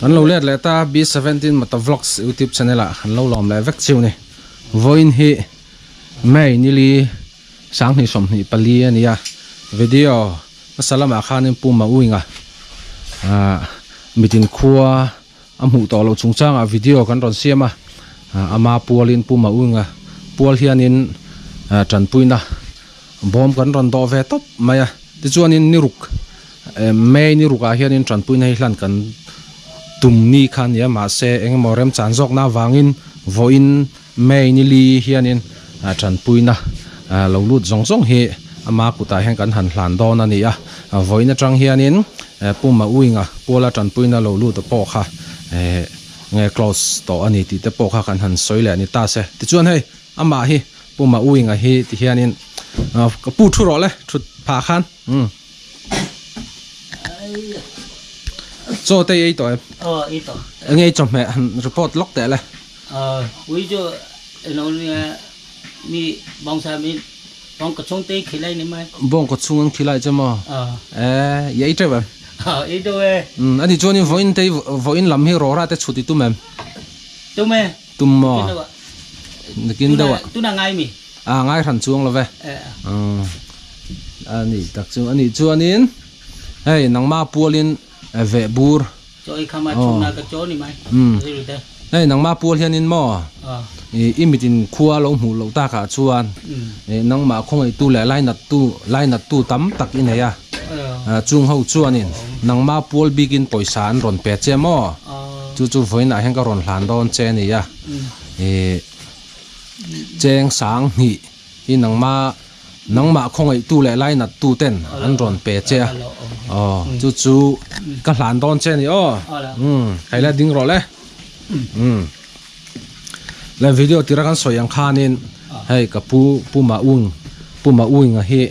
Kan lo let leh ta B17 Mata Vlogs YouTube channel ah kan lo lawm leh vek chiu ni. Vawiin hi May nili sanghnih sawmhnih pali a ni a, video hmasa lamah khanin Pu Mauinga ah mitin khua a hmuh tawh loh chungchangah video kan rawn siam a, ama pualin Pu Mauinga pual hianin tanpuina bawm kan rawn dawh ve tawp mai a, tichuanin ni ruk May ni rukah hianin tanpuina hi hlan kan tum ni kha a ni a, mahse engemaw remchan zawkna avangin vawiin May ni li hianin tanpuina lo lut zawng zawng hi ama kutah hian kan han hlan dawn a ni a, vawiin atang hianin Pu Mauinga puala tanpuina lo lut pawh kha nge close tawh a ni tih te pawh kha kan han sawi leh a ni ta se. Tichuan hei amah hi Pu Mauinga hi ti hianin ka pu thu rawh le thut phah khan. Chaw te i ei tawh em? Aw ei tawh. Enge i chawhmeh han report lawk teh le. Aw ui chu elo nia mi bawngsa mi bawng ka chhung te i khilai ni mai. Bawng ka chhung an khilai che maw? Aw. E i ei teuh em? Aw ei teuh e. Umm ani chuan in vawiin te vawiin lam hi rawra te chhut i tum em? Tum e. Tum maw? Nakin deuh ah. Tuna ngai mi? A ngai hran chuang lo ve. Umm ani tak chu ani chuanin hei nangma pualin veh bur. Chaw ei khama chhungna ka chaw ni mai. Hei nangma pual hianin maw i mitin khua lo hmuh loh takah chuan nangmah khawngaihtu leh lainattu lainattu tam tak i nei a. Chung ho chuanin nangma pual bikin pawisa an rawn pe che maw? Chu chu vawiinah hian ka rawn hlan dawn che a ni a. Cheng sang hnih hi nangma nangmah khawngaihtu leh lainattu ten an rawn pe che a. Aw chu chu ka hlan dawn che a ni aw. Umm hei la ding rawh le. Umm le video tira kan sawi ang khanin hei ka pu Pu Maung Pu Maunga hi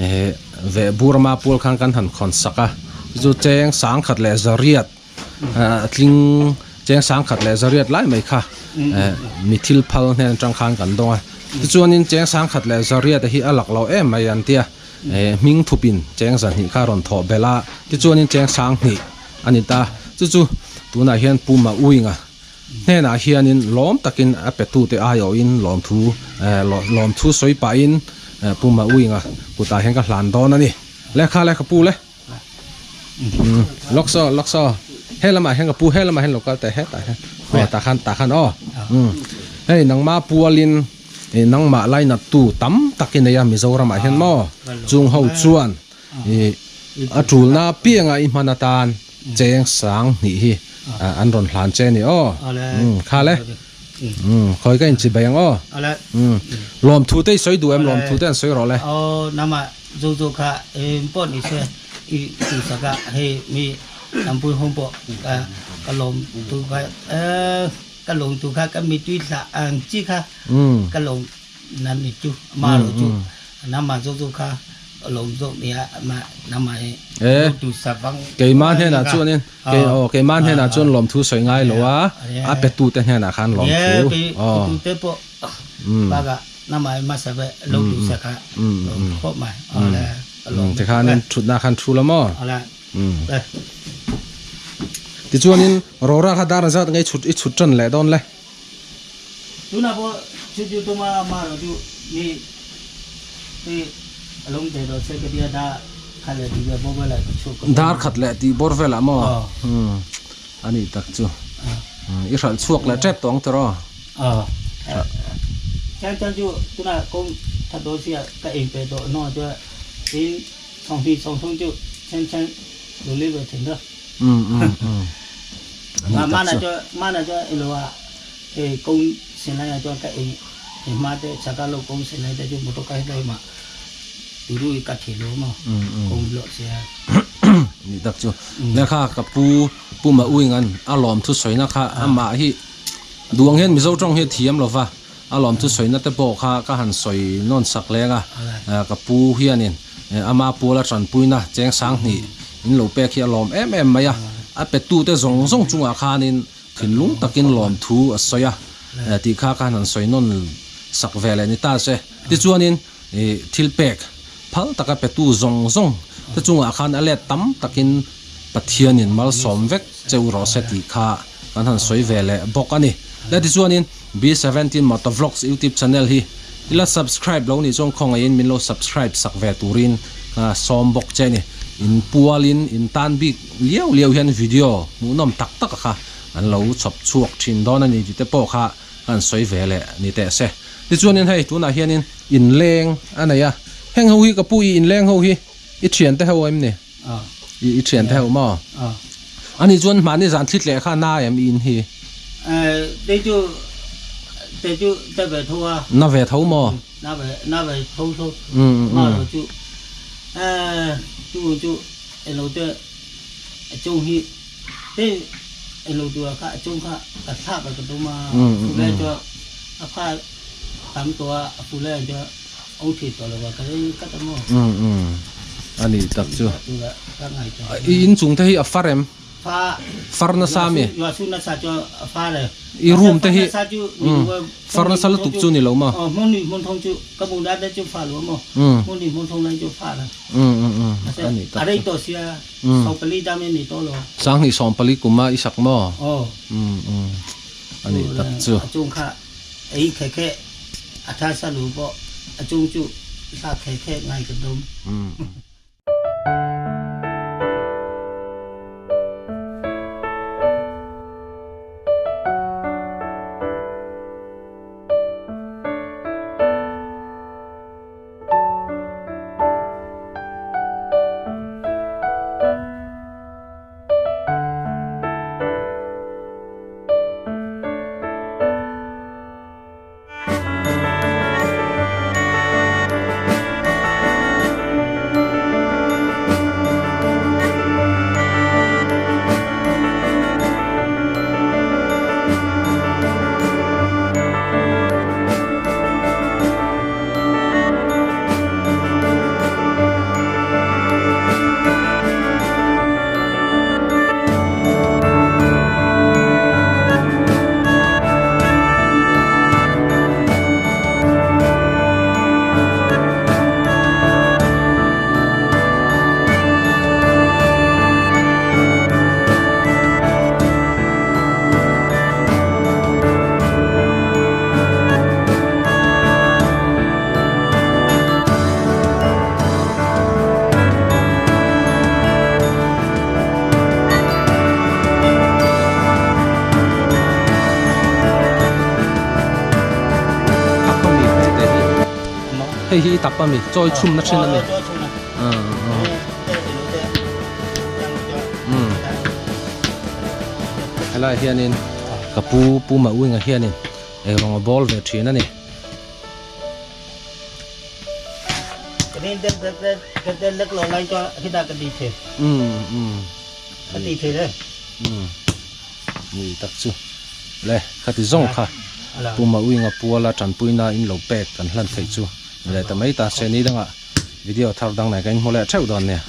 eh veh Burma pual khan kan han khawn sak a chu chu cheng sangkhat leh zariat a tling cheng sangkhat leh zariat lai mai kha eh mi thil phal hnen atang khan kan dawng a tichuanin cheng sangkhat leh zariat hi a lak lo em mai an tia eh hming thupin cheng zahnih kha a rawn thawh belh a tichuanin cheng sanghnih a ni ta chu chu tunah hian Pu Mauinga hnenah hianin lawm takin a petute aiawhin lawmthu eh lawmthu sawi pahin eh Pu Mauinga kutah hian ka hlan dawn a ni lehkha lehkha pu le. Lawk saw lawk saw he lamah hian ka pu he lamah hian lo kal teh hetah hian aw tah khan tah khan aw hei nangma pualin ih nangmah lainat tu tam tak i nei a Mizoram ah hian maw chung ho chuan ih a tulna pianga i hman atan cheng sang hnih hi an rawn hlan che a ni aw kha le khawi ka inchi bai ang aw lawmthu te i sawi duh em lawmthu te an sawi rawh le. Zo zo kha eng pawh ni se i duhsak a, hei mi Tlampui hawng pawh ka lawm tu kha ka lawm tu kha ka mitui thlah ang chi kha ka lawm nan ni chu ama ro chu nangmah zo zo kha ka lawm zawk nia nangmah hi Keimah hnenah chuanin aw keimah hnenah chuan lawmthu sawi ngai lo a, a petute hnenah khan lawmthu aw. Petute pawh bakah Namai hmasa ve lo tu se kha khawp mai awle ka lawm Tikhanin thutna khan thu la maw? Awle Tichuanin Rora kha dar zat nge i chhut tan leh dawn le? Tuna pawh chu chu tuma ma ro chu mi mi lung te do se ka tia da khat leh ti bawr velah ka chhuk Dar khat leh tih bawr velah maw? A nih tak chu. I hralh chhuak leh tep tawh ang tiraw? Aw. Chang chang chu tunah kawng that dawn sia ka eng pe tawh hnuah chuan tin sawmhnih sawmthum chu chen chen lo let ve thin rawh. Mana chuan mana chuan ilo a hei kawng sen laiah chuan ka eng he hma te chhaka lo kawng sen lai te chu motor ka helai mah turu i ka thei lo maw kawng blawh sia. Ni tak chu. Lehkha ka pu Pu Mauinga'n a lawmthu sawina kha amah hi Duang hian Mizo tawng hi a thiam lo va, a lawmthu sawina te pawh kha ka han sawi nawn sak leng a, ka pu hianin ama puala tanpuina cheng sanghnih in lo pek hi a lawm em em mai a, a petute zawng zawng chungah khanin thinlung takin lawmthu a sawi a tih kha ka han sawi nawn sak ve leh ni ta se. Tichuanin thil pek phal taka petu zawng zawng te chungah khan a let tam takin. Pathianin malsawm vek cheu rawh se tih kha kan han sawi ve leh bawk a ni. Le tichuanin B17 Motovlogs YouTube channel hi i la subscribe lo nih chuan khawngaihin min lo subscribe sak ve turin ka sawm bawk che a ni. In pualin in tan bik liau liau hian video hmuhnawm tak tak a kha an lo chhawp chhuak thin dawn a ni tih te pawh kha ka han sawi ve leh ni teh se. Tichuanin hei tunah hianin inleng a nei a, heng ho hi ka pu i inleng ho hi i thiante ho em ni? I i thiante ho maw? Ani chuan mahni zan thli tleh kha na em i in hi? Tei chu tei chu ta ve tho a. Na ve tho maw? Na ve na ve tho tho. Ma lo chu chu chu eng lo te chung hi tei eng lo tura kha chung kha ka thlak a ka tum a fule chu a pha tam tawh a a fule chu Awm thei tawh lo a ka rei tlat a maw? Umm umm a ni tak chu. I inchung te hi a far em? Fa. Far nasa mi? Yuasu nasa chu a far e. I room te hi far nasa lutuk chu ni lo maw? Aw hmun hnih hmun thawng chu ka bu dat te chu fa lo a maw? Hmun hnih hmun thawng lai chu fa la. Umm umm umm a ni tak chu. A rei tawh sia 14 dam in ni tawh lo. 2014 kum a i sak maw? Aw. Umm umm a ni tak chu. A chung kha ei khe khe. A tha sa lu pawh a chung chu hla khe khe ngai ka dawm. Tap a mi hei te hi hei hi tap a mi chawi chhum na thin a mi helai hianin ka pu pu Mawinga hianin eirawng a bawl ve thin a ni. Ni tak chu le khati zawng kha Pu Mawinga puala tanpuina in lo pek kan hlan theih chu ni leh ta mai ta se ni dangah video thar dang nen kan inhmu leh theuh dawn nia.